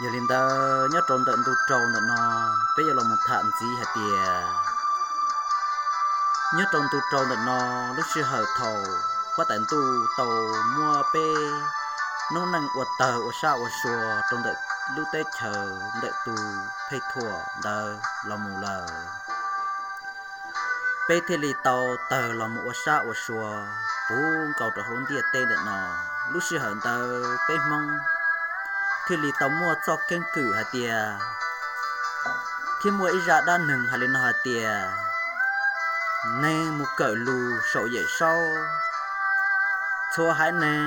Yog li ntawd nyob rau ntawm ntu rau ntawm no, peb yuav los mus tham ntxiv hais tias nyob rau ntu rau ntawm no, lub sij hawm thaum huab tais ntuj tau muab peb noob neej ua tawg ua sab ua sua rau ntawm lub teb chaws ntawm tus phej thuam ntawd los mus lawm, peb thiaj li tau tawg los mus ua sab ua sua puv nkaus rau hauv lub ntiaj teb ntawm no. Lub sij hawm ntawd peb Hmoob thiaj li tau muaj txoj keeb kwm hais tias, thiab muaj ib zaj dab neeg hais li no hais tias, neeg mus kawm lus saum Yawm Saub, txhua haiv neeg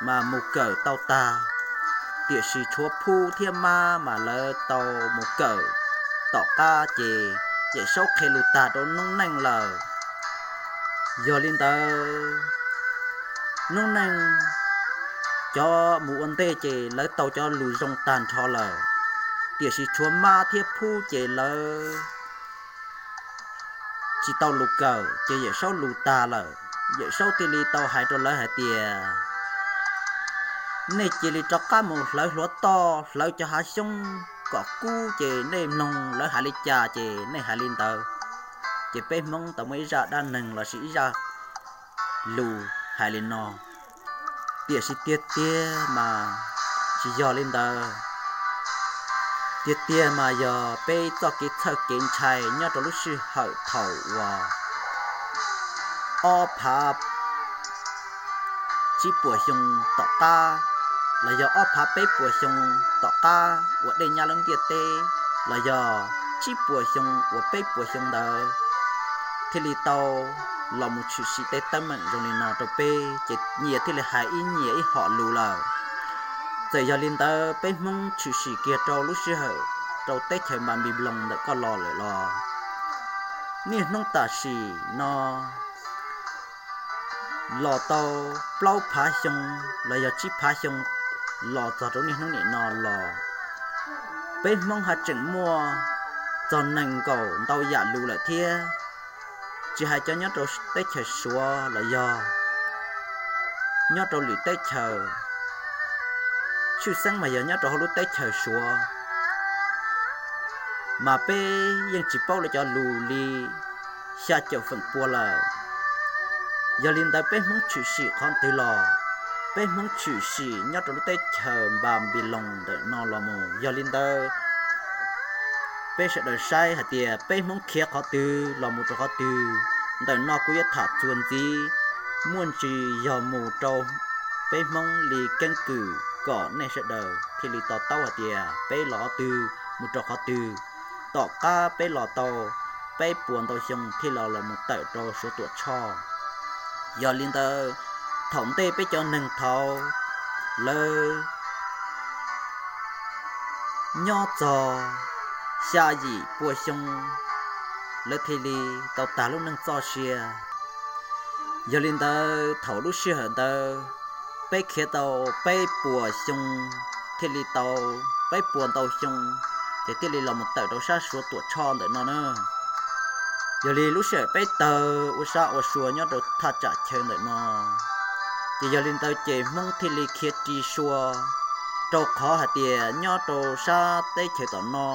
mas mus kawm tau tag, tiam sis tshuav phub thiab mab mas lawv tau mus kawm tom qab ces Yawm Saub qhia lus tag rau noob neej lawm. Yog li ntawd, noob neej cov mus ua ntej ces lawv tau cov lus zoo tag nrho lawm, tiam sis tshuav mab thiab phub ces lawv tsis tau lus kawm ces Yawm Saub lus tag lawm. Yawm Saub thiaj li tau hais rau lawv hais tias, nej cia li rov qab mus hlawv hluav toj, hlawv cov hav xyoob kom kub ces nej mloog lawv hais li cas ces nej hais li ntawd. Ces peb Hmoob tau muaj ib zaj dab neeg lossis ib zaj lus hais li no. Tiam sis tiag tiag mas tsis yog li ntawd. Tiag tiag mas yog peb txoj kev txhawj kev ntshai nyob rau lub sij hawm thaum uas ob phav tsib puas xyoo tom qab, los yog ob phav peb puas xyoo tom qab uas dej nyab lub ntiaj teb, los yog tsib puas xyoo uas peb puas xyoo ntawd, thiaj li tau los mus tshwm sim tej teeb meem zoo li no rau peb ces nyias thiaj li hais ib nyias ib hom lus lawm. Txawm yog li ntawd peb Hmoob tshwm sim kiag rau lub sij hawm rau teb chaws Npanpiloos ntawm koj los lawm los, niaj hnub tam sim no los tau plaub phav xyoo los yog tsib phav xyoo los txog rau niaj hnub nim no los, peb Hmoob haj tseem muaj txog nees nkaum ntau yam lus lawm thiab. Tsis hais cov nyob rau teb chaws Suav los yog nyob rau lwm teb chaws, tshwj xeeb mas yog nyob rau hauv lub teb chaws Suav, mas peb yeej tsis paub lawv cov lus li xya caum feem pua lawm. Yog li ntawd peb Hmoob tshwm sim qhov twg los, peb Hmoob tshwm sim nyob rau lub teb chaws Npanpiloos ntawm no los mus. Yog li ntawd peb sawv daws saib hais tias peb Hmoob khiav qhov twg los mus rau qhov twg. Ntawm no kuv yuav tham txuas ntxiv, muaj ntsis yog mus rau peb Hmoob li keeb kwm kom nej sawv daws thiaj li to taub hais tias peb los qhov twg mus rau qhov twg. Tom qab peb los tau peb puas ntau xyoo thiaj los los mus tawm rau Suav Tuam Tshoj. Yog li ntawd, thaum ntej peb cov neeg thaud lawv nyob txog xya yim pua xyoo, lawv thiaj li tau tag lub neej txoj sia. Yog li ntawd, thaum lub sij hawm ntawd peb khiav tau peb puas xyoo, thiaj li tau peb puas ntau xyoo, ces thiaj li los mus tawm rau sab Suav Tuam Tshoj ntawm no na. Yog li lub sij hawm peb tawg ua sab ua sua nyob rau thaj tsam chaw ntawm no, ces yog li ntawd ces Hmoob thiaj li khiav ri sua, rau qhov hais tias nyob rau sab teb chaws tom no,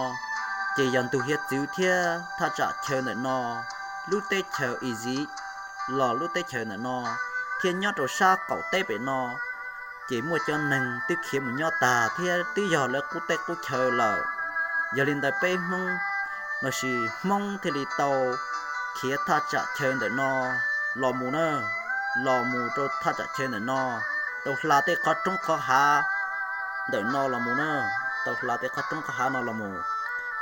ces yog ntug hiav txwv thiab thaj tsam chaw ntawm no, lub teb chaws Iziv los lub teb chaws ntawm no, thiab nyob rau sab qaum teb pem no, ces muaj cov neeg twb khiav mus nyob tag thiab twb yog lawv qub teb qub chaw lawm. Yog li ntawd peb Hmoob, lossis Hmoob thiaj li tau khiav thaj tsam chaw ntawm no los mus na, los mus rau thaj tsam chaw ntawm no, tau hla tej qhov roob qhov hav ntawm no los mus na, tau hla tej qhov roob qhov hav no los mus.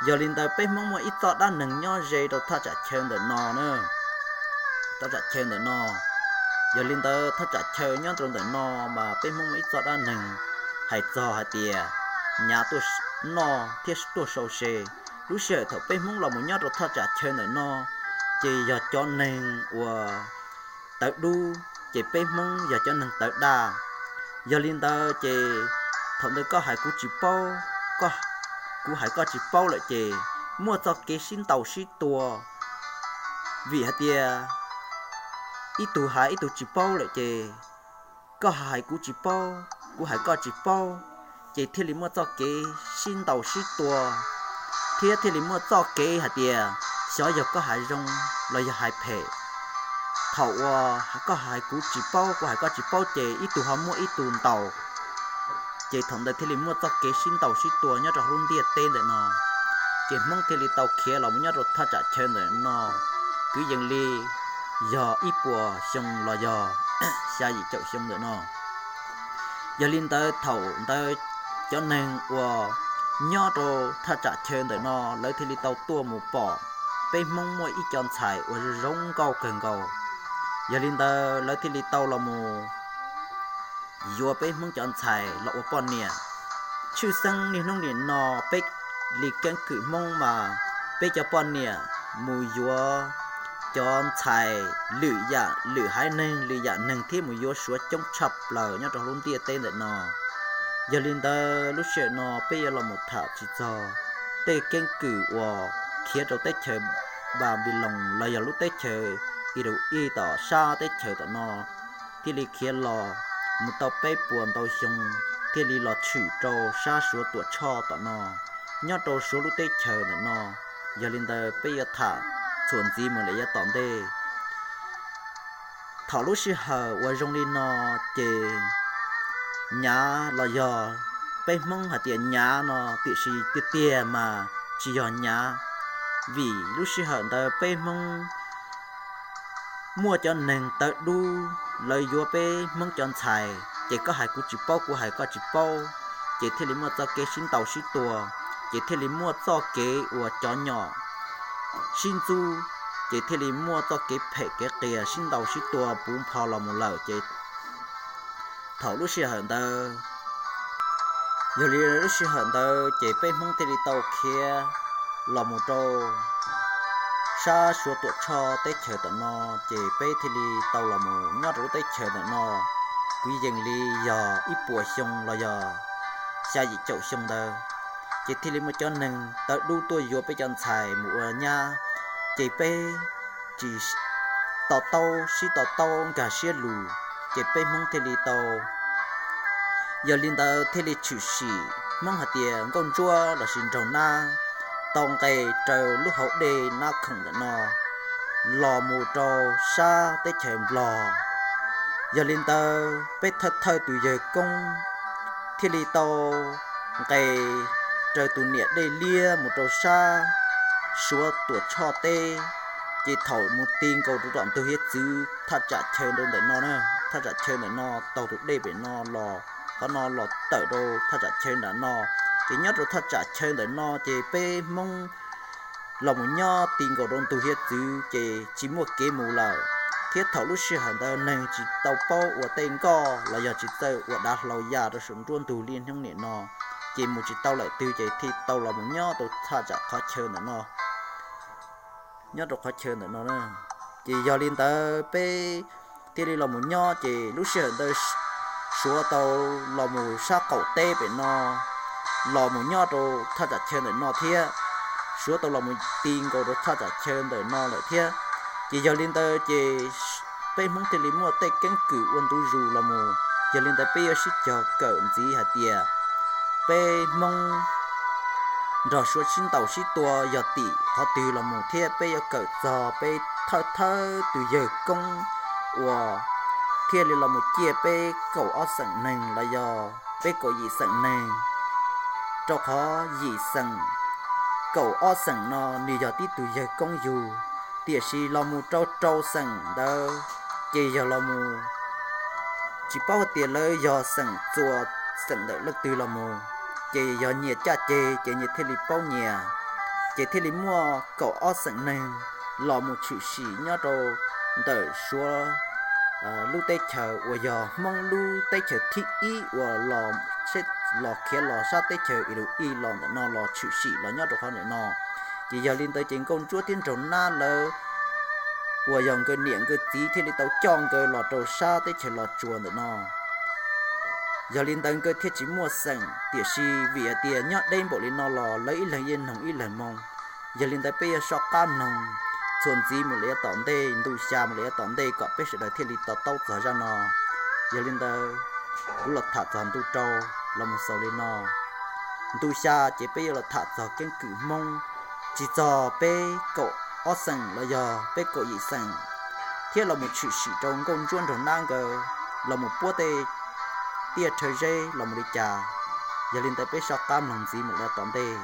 Yog li ntawd peb Hmoob muaj ib txoj dab neeg nyob ze rau thaj tsam chaw ntawm no na, thaj tsam chaw ntawm no. Yog li ntawd thaj tsam chaw nyob rau ntawm no mas peb Hmoob muaj ib txoj dab neeg hais txog hais tias nyav tuaj noj thiab tuaj sau se, lub sij hawm thaum peb Hmoob los mus nyob rau thaj tsam chaw ntawm no, ces yog cov neeg uas tawv dub, ces peb Hmoob yog cov neeg tawv daj. Yog li ntawd ces thaum ntawd koj hais kuv tsis paub, kuv hais koj tsis paub lawm ces muaj txoj kev sib ntaus sib tua, vim hais tias ib tug hais ib tug tsis paub lawm ces koj hais kuv tsis paub, kuv hais koj tsis paub, ces thiaj li muaj txoj kev sib ntaus sib tua, thiab thiaj li muaj txoj kev hais tias xyov yog koj hais zoo los yog hais phem. Thaum uas koj hais kuv tsis paub, kuv hais koj tsis paub ces ib tug ho muab ib tug ntaus, ces thaum ntawd thiaj li muaj txoj kev sib ntaus sib tua nyob rau hauv lub ntiaj teb ntawm no. Ces Hmoob thiaj li tau khiav los mus nyob rau thaj tsam chaw ntawm no, kwv yees li yog ib puas xyoo los yog xya yim caum xyoo ntawm no. Yog li ntawd thaum ntawd cov neeg uas nyob rau thaj tsam chaw ntawm no lawv thiaj li tau tuaj mus pom peb Hmoob muaj ib co ntxhais uas zoo nkauj kawg nkaus. Yog li ntawd lawv thiaj li tau los mus yuav peb Hmoob cov ntxhais los ua poj niam. Tshwj xeeb niaj hnub nim no peb li keeb kwm Hmoob mas peb cov poj niam mus yuav cov ntxhais lwm yam lwm haiv neeg lwm yam neeg thiab mus yuav suav coob tshaj plaws nyob rau lub ntiaj teb ntawm no. Yog li ntawd lub sij hawm no peb yuav los mus tham tsis txog tej keeb kwm uas khiav rau teb chaws Npanpiloos los yog lub teb chaws Iraq tom sab teb chaws tom no, thiaj li khiav los mus tau peb puas ntau xyoo, thiaj li los tshwm rau sab Suav Tuam Tshoj tom no, nyob rau Suav lub teb chaws ntawm no. Yog li ntawd peb yuav tham txuas ntxiv mus lawm yav tom ntej. Thaum lub sij hawm uas zoo li no ces nyav los yog peb Hmoob hais tias nyav no tiam sis tiag tiag mas tsis yog nyav, vim lub sij hawm ntawd peb Hmoob muaj cov neeg tawv dub lawv yuav peb Hmoob cov ntxhais, ces koj hais kuv tsis paub, kuv hais koj tsis paub, ces thiaj li muaj txoj kev sib ntaus sib tua, ces thiaj li muaj txoj kev uas cov nyom sib ntxub, ces thiaj li muaj txoj kev phem kev qias sib ntaus sib tua puv npo los mus lawm. Ces thaum lub sij hawm ntawd, yog li lub sij hawm ntawd ces peb Hmoob thiaj li tau khiav los mus rau sab Suav Tuam Tshoj teb chaws tom no, ces peb thiaj li tau los mus nyob rau lub teb chaws ntawm no kwv yees li yog ib puas xyoo los yog xya yim caum xyoo ntawd, ces thiaj li muaj cov neeg tawv dub tuaj yuav peb cov ntxhais mus ua nyab, ces peb tsis to taub sib to taub nkag siab lus, ces peb Hmoob thiaj li tau, yog li ntawd thiaj li tshwm sim Hmoob hais tias nkauj ntsuab lossis nraug nab tau nqes raws lub hauv dej Nab Khoom ntawm no los mus rau sab teb chaws Nplog. Yog li ntawd peb thawj thawj tus yawg koob thiaj li tau nqes raws tus niam dej liab mus rau sab Suav Tuam Tshoj teb, ces thaum mus ti nkaus rau tom ntug hiav txwv thaj tsam chaw ntawm no, thaj tsam chaw ntawm no taug tus dej pem no los, qhov no los tawm rau thaj tsam chaw nram no, ces nyob rau thaj tsam chaw ntawm no ces peb Hmoob los mus nyob ti nkaus rau ntug hiav txwv ces tsis muaj kev mus lawm, thiab thaum lub sij hawm ntawd neeg tsis tau paub ua tej nkoj los yog tsis txawj ua dav hlau ya rau saum nruab ntug li hnub nim no, ces mus tsis tau lawm twg ces thiaj tau los mus nyob rau thaj tsam qhov chaw ntawm no, nyob rau qhov chaw ntawm no. Ces yog li ntawd peb thiaj li los mus nyob, ces lub sij hawm ntawd Suav tau los mus sab qaum teb pem no los mus nyob rau thaj tsam chaw ntawm no thiab, Suav tau los mus ti nkaus rau thaj tsam chaw ntawm no lawm thiab. Ces yog li ntawd ces peb Hmoob thiaj li muaj tej keeb kwm ua ntu zus los mus. Yog li ntawd peb yuav sib cog kawm ntxiv hais tias peb Hmoob nrog Suav sib ntaus sib tua yog tim qhov twg los mus thiab peb yuav kawm txog peb thawj thawj tus yawg koob uas thiaj li los mus ciaj peb kaum ob xeem neeg los yog peb kaum yim xeem neeg, rau qhov yim xeem kaum ob xeem no nws yog tib tug yawg koob yug, tiam sis los mus rau rau xeem ntawd ces yog los mus tsis paub hais tias lawv yog xeem txuas xeem ntawm leej twg los mus, ces yog nyias caj ces ces nyias thiaj li paub nyias, ces thiaj li muaj kaum ob xeem neeg los mus tshwm sim nyob rau ntawm Suav lub teb chaws uas yog Hmoob lub teb chaws thib ib uas los khiav los sab teb chaws Iraq los ntawm no los tshwm sim los nyob rau qhov ntawm no. Ces yog li ntawd ces Nkauj Ntsuab thiab Nraug Nab lawv uas yog nkawd niam nkawd txiv thiaj li tau coj nkawd los rau sab teb chaws Los Tsuas ntawm no. Yog li ntawd nkawd thiaj tsis muaj xeem, tiam sis vim hais tias nyob deb npaum li no los lawv ib leeg yeej noog ib leeg moo. Yog li ntawd peb yuav soj qab mloog txuas ntxiv mus lawm yav tom ntej, ntu xya mus lawm yav tom ntej kom peb sawv daws thiaj li to taub txog zaj no. Yog li ntawd kuv los tham txog ntu rau los mus xaus li no. Ntu xya ces peb yuav los tham txog keeb kwm Hmoob, tsis txog peb kaum ob xeem los yog peb kaum yim xeem, thiab los mus tshwm sim rau Nkauj Ntsuab Nraug Nab nkawd los mus puab tej tiaj rhawv zeb los mus li cas. Yog li ntawd peb soj qab mloog ntxiv mus lawm yav tom ntej.